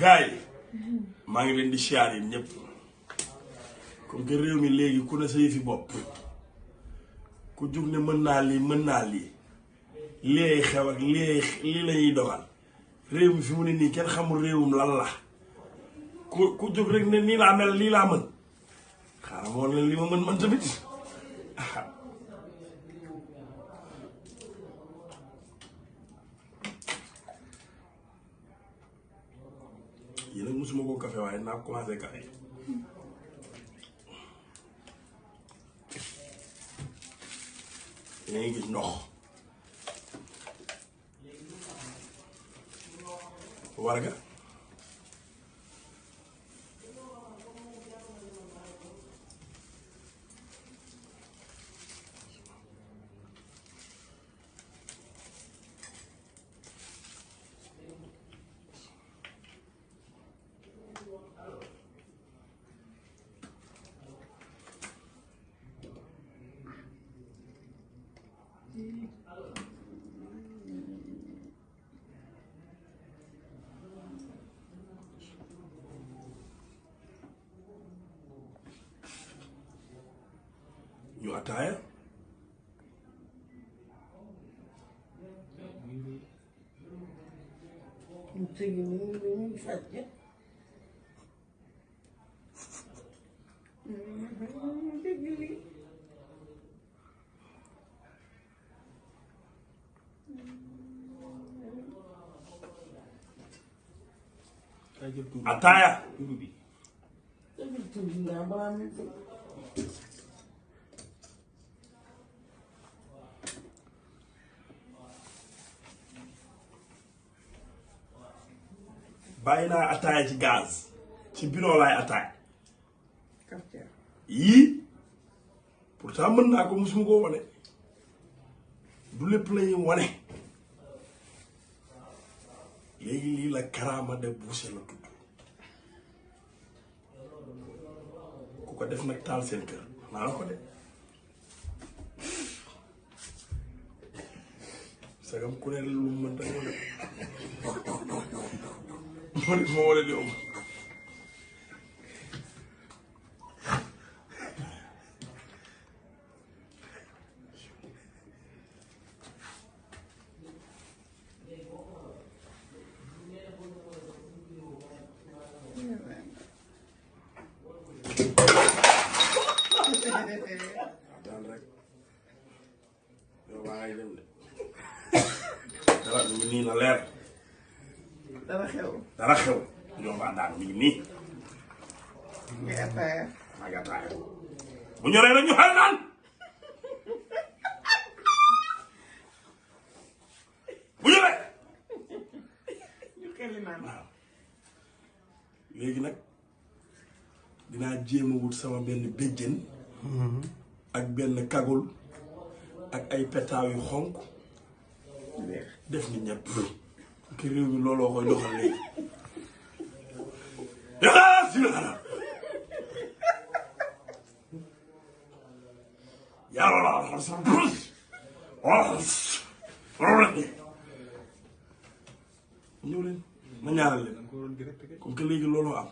gaay maa ngi leen di siyaar yi ñëpp comme que réew mi léegi ku ne sa yëfi bopp ku jug ne mën naa lii lii xew ak lii lañuy dogal réew mi fi mu ne nii kenn xamul réewum lan la ku jug rek ne nii laa mel lii laa mën xaaral moo leen li ma mën man tamit yéen nag mosuma koo café waaye naa commencé café yaa ngi gis ndox warga ñu ataaya ñu tëgg ñu fàcc dëgg li ataaya dëgg tuuti naa balaa muy tëgg bàyyi naa ataaya ci gaz ci bidon laay ataaya cafetière yii pourtant mën naa ko musuma koo wane du lépp lañuy wane léegi lii la karaama de Bouché la tudd ku ko def nag taal seen kër naa la ko de sagam ku ne lu mën da ko def moo wala di om daan rek yow waa ngay dem de dara mi ngi nii na leer dara xew yow waa daan mi ngi nii nga ataaya maa ngi ataaya bu ñoree rek ñu xel naan bu ñoree ñu xeli naan waaw léegi nag dinaa jéem a wut sama benn béjjën ak benn kagul ak ay petaaw yu xonk def ni ñëpp ki réew mi looloo koy doxal léegi yaxaa si xanaa yàlla la xam sama bus ñëw leen ma ñaaral leen comme que léegi looloo am